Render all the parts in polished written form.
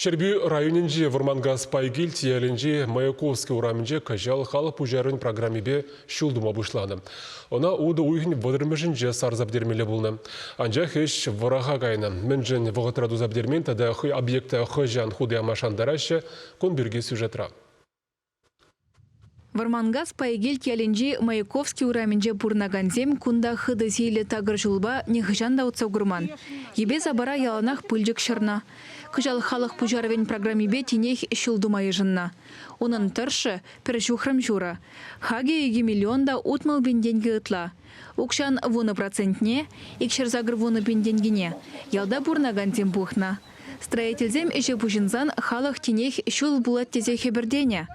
Ҫӗрпӳ районӗнчи Вӑрманкас Пайкилт ялӗнчи Маяковски урамӗнче кӑҫал халӑх пуҫарӑвӗн программипе ҫул тума пуҫланӑ. Ӑна утӑ уйӑхӗн вӑтӑрмӗшӗнче сарса пӗтермелле пулнӑ. Анчах ӗҫ вӑраха кайнӑ. Мӗншӗн вӑхӑтра туса пӗтермен тата хӑй объекта хӑҫан хута яма шантараҫҫӗ, кун пирки сюжетра. Вӑрманкас Пайкилт ялӗнчи Маяковски урамӗнче пурӑнакансем кунта хытӑ сийлӗ такӑр ҫулпа нихӑҫан та утса курман. Йӗпе-сапара яланах пылчӑк ҫӑрнӑ. Кӑҫал халӑх пуҫарӑвӗн программипе тинех ҫул тума йышӑннӑ. Унӑн тӑршшӗ пӗр ҫухрӑм ҫурӑ. Хакӗ 2 миллион та 60 пин тенкӗ ытла. Укҫан вунӑ процентне, 280 пин тенкине, ялта пурӑнакансем пухнӑ. Строительсем ӗҫе пуҫӑнсан халӑх тинех ҫул пулать тесе хӗпӗртенӗ.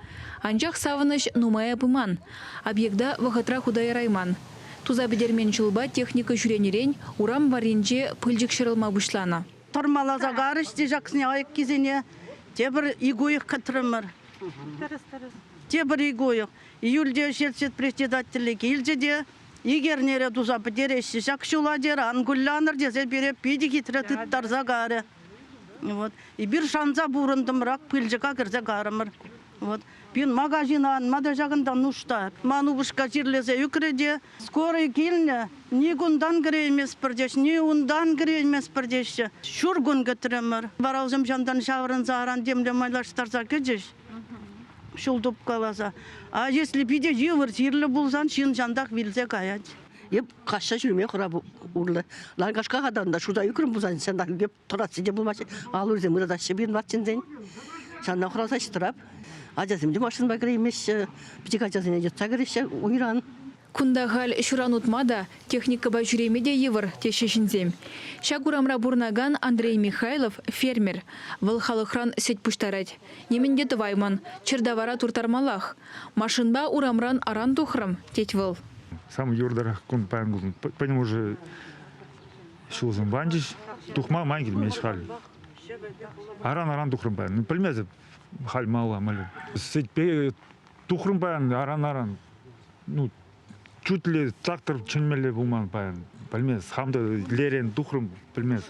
Анчах савӑнӑҫ нумая пыман. Объекта вӑхӑтра хута ярайман. Туса пӗтермен ҫулпа техника ҫӳренӗрен урам варринче пылчӑк ҫӑрӑлма пуҫланӑ. Тӑрмаласа карӗҫ те ҫаксене айӑккисене. Тепӗр ик уйӑх кӗтрӗмӗр. Тепӗр ик уйӑх. Июльте сельсовет председателӗ килчӗ те Ик эрнере туса пӗтереҫҫӗ ҫак ҫула терӗ, ан кулянӑр тесе пире питӗ хитре тыттарса карӗ. Вот. Эпир шанса пурӑнтӑмӑрах, пылчӑка кӗрсе карӑмӑр. Вот. Пин магазина анма та ҫакӑнта нушта. Ман упӑшка чирлесе ӳкрӗ те, скорый килнӗ, ни кунтан кӗрейместпӗр теҫ, ни унтан кӗрейместпӗр теҫҫӗ. Ҫур кун кӗтрӗмӗр. Вара вӗсем ҫантан ҫаврӑнса аран темле майлаштарса кӗчӗҫ. ҫул тупкаласа. А если питӗ йывӑр чирлӗ пулсан ҫын ҫантах вилсе каять. Эп каҫса ҫӳреме хӑрап урлӑ. Ларкашка хатан та шута ӳкрӗм пулсан ҫантах ӳкеп тӑрасси те пулмасть. Аллусем ыратаҫҫӗ пирӗн ватсенсен. Ҫанна хӑраса тӑрап. Ачасем те машинӑпа кӗреймеҫҫӗ. Пӗчӗк ачасене йӑтса кӗреҫҫӗ уйран. Кунта халь ҫуран утма та, техникӑпа ҫӳреме те йывӑр, теҫҫӗ ҫынсем. Ҫак урамра пурӑнакан Андрей Михайлов, фермер. Вӑл халӑхран сӗт пуҫтарать. Нимӗн те тӑваймӑн, чӗртавара турттармаллах. Машинпа урамран аран тухрӑм, тет вӑл. Сам юртӑрах кун паян кун пӗтӗм уже ҫулсем ванчӗҫ. Тухма май килмест халь. Аран-аран тухрӑм паян. Ну, пӗлмесӗп халь малла мӗнле. Сӗтпе тухрӑм паян аран-аран. Ну, чуть ли трактор чӗнмелле пулман паян. Пӗлмес. Хам та лерен тухрӑм, пӗлмес.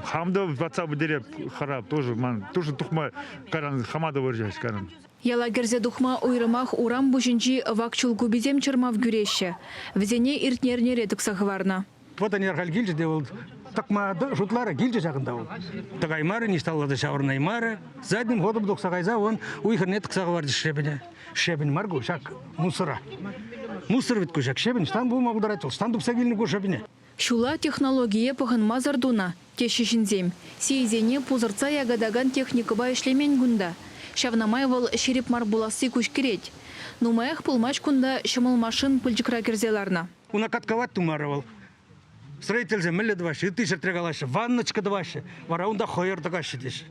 Хам та ватса пӗтереп харап тоже ман тоже тухма каран хама та вӑрҫаҫ каран. Яла кӗрсе тухма уйрӑмах урам пуҫӗнчи вак чул куписем чӑрмав кӳреҫҫӗ. Вӗсене иртнӗ эрнере тӑкса хӑварнӑ. Вот ӗнер халь килчӗ те вӑл тӑкма шутларӗ, килчӗ ҫакӑнта вӑл. Тӑкаймарӗ, ниҫталла та ҫаврӑнаймарӗ. Задним ходом тухса кайса вон уй хӗрне тӑкса хӑварчӗ щебене. Щебень мар ку, ҫак мусора. Мусор вӗт ку ҫак щебень, ӑҫтан пулма пултарать вӑл, ӑҫтан тупса килнӗ ку щебене? Ҫула технологие пӑхӑнмасӑр тунӑ, теҫҫӗ ҫынсем. Сийсене пусӑртса якатакан техникӑпа ӗҫлемен кунта. Ҫавна май вӑл ҫирӗп мар пуласси куҫкӗрет. Нумаях пулмасть кунта ҫӑмӑл машин пылчӑкра кӗрсе ларнӑ. Уна катковать тумарӗ вӑл. Строительсем мӗнле тӑваҫҫӗ, ытти ҫӗртре калаҫҫӗ, ванночка тӑваҫҫӗ, вара унта хӑйӑр тӑкаҫҫӗ теҫҫӗ.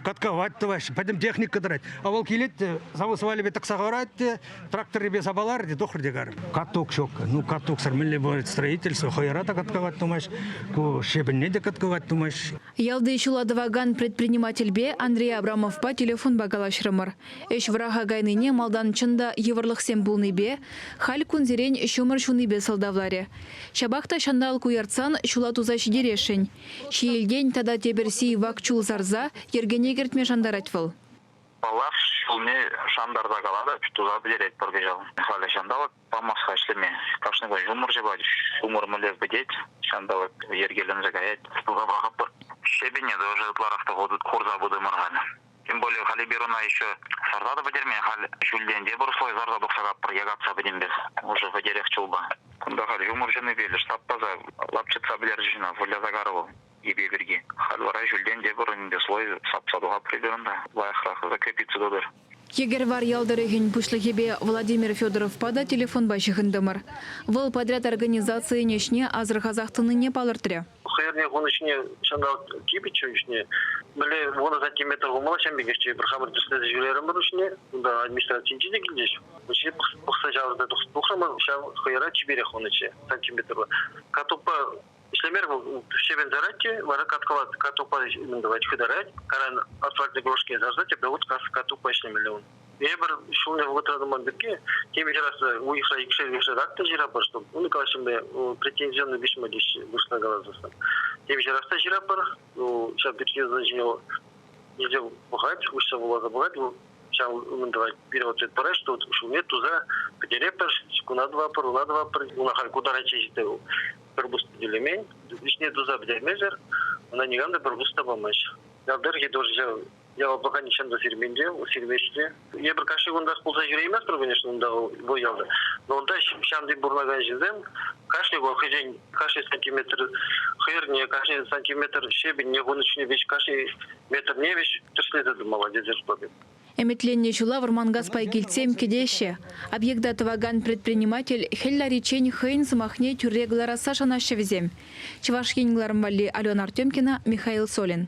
Катковать тӑваҫҫӗ, пӗтӗм техника тӑрать. А вӑл килет те, самосвалӗпе тӑкса хӑварать те, тракторӗпе сапаларӗ те, тухрӗ те карӗ. Каток ҫук. Ну, катоксӑр мӗнле бывает строительство, хӑйӑра та катковать тумасть, ку щебенне те катковать тумасть. Ялти ҫула тӑвакан предпринимательпе Андрей Абрамовпа телефонпа калаҫрӑмӑр. Ӗҫ вӑраха кайнине малтан чӑн та йывӑрлӑхсем пулнипе, халь кунсерен ҫумӑр ҫунипе сӑлтавларӗ. Ҫапах та ҫанталӑк уяртсан ҫула туса ҫитересшӗн. Ҫиелтен тата тепӗр сий вак чул сарса йӗркене кӗртме шантарать вӑл. Паллах, ҫулне шантарса калатӑп, туса пӗтеретпӗр кӑҫал. Халӗ ҫанталӑк памасть-ха ӗҫлеме. Кашни кун ҫумӑр ҫӑвать, ҫумӑр мӗнле пӗтет, ҫанталӑк йӗркеленсе каять, туса пӑрахатпӑр. Щебене тоже ытларах та хурса пытӑмӑр халь. Тем более халь эпир ӑна еще сарса та пӗтермен, халь ҫӳлтен тепӗр слой сарса тухса каппӑр, якатса пӗтӗмпех. Уже пӗтерех чулпа. Кунта халь ҫумӑр ҫунипе леш тап-таса лапчӑтса пӗтерчӗ ӑна, выляса карӗ вӑл йӗпе пирки. Халь вара ҫӳлтен тепӗр ӗнтӗ слой сапса тухатпӑр эпир унта, лайӑхрах закрепиться тутӑр. Йӗкӗрвар ял тӑрӑхӗн пуҫлӑхӗпе Владимир Федоровпа та телефонпа ҫыхӑнтӑмӑр. Вӑл подряд организацийӗн ӗҫне асӑрхасах тӑнине палӑртрӗ. Хӑйӗрне хунӑ ҫине ҫанталӑк типӗччӗ ӳсне. Мӗнле вунӑ сантиметр хумалла ҫам пекехчӗ эпир хамӑр тӗслесе ҫӳрерӗмӗр ӳсне. Унта администрацинче те килчӗҫ. Ҫип пӑхса ҫавӑрса тухрӑмӑр, ҫав хӑйӑра чиперех хунӑччӗ сантиметрлӑ. Катокпа ӗҫлемерӗ вӑл, щебень сарать те, вара каткалать, катокпа мӗн тӑвать, хытарать. Каран асфальтной крошки сарса тепре вот катокпа ӗҫлемелле ун. Эпир ҫулне вӑхӑтра туман пирки темиҫе раз уйӑхра икшер-икшер акт та ҫырапӑр, что ну, калаҫҫӗ претензионный письмо теҫҫӗ, вырӑсла каласассӑн. Темиҫе раз та ҫырапӑр, ну, ҫав претензион ҫине Илсе пӑхать, уҫса вуласа пӑхать, ҫав мӗн тӑвать, пире ответ парать, что ҫулне туса пӗтеретпӗр, куна тӑватпӑр, уна тӑватпӑр, уна халь ку таранччен ҫитсе пӗр пус тӳлемен, ӗҫне туса пӗтермесӗр ӑна никам та пӗр пус та памасть. Ял тӑрӑхӗ тоже ҫав яваплӑха нихҫан та сирмен те, сирмест те. Эпир кашни кунтах пулса ҫӳрейместпӗр, конечно, унта вӑл ялта. Но унта ҫамти пурӑнакан ҫынсем кашни кун хӑйсен кашни сантиметр хӑйӑрне, кашни сантиметр щебеньне хунӑ чухне веҫ кашни метрне веҫ тӗрӗслесе тӑмалла тесе шутлатӑп. Ӗмӗтленнӗ ҫула Вӑрманкас пайкилтсем кӗтеҫҫӗ. Объекта тӑвакан предприниматель хӗл лариччен хӑйӗн сӑмахне тӳрре кӑларасса шанаҫҫӗ вӗсем. Чӑваш Ен кӑларӑм валли Алена Артемкина, Михаил Солин.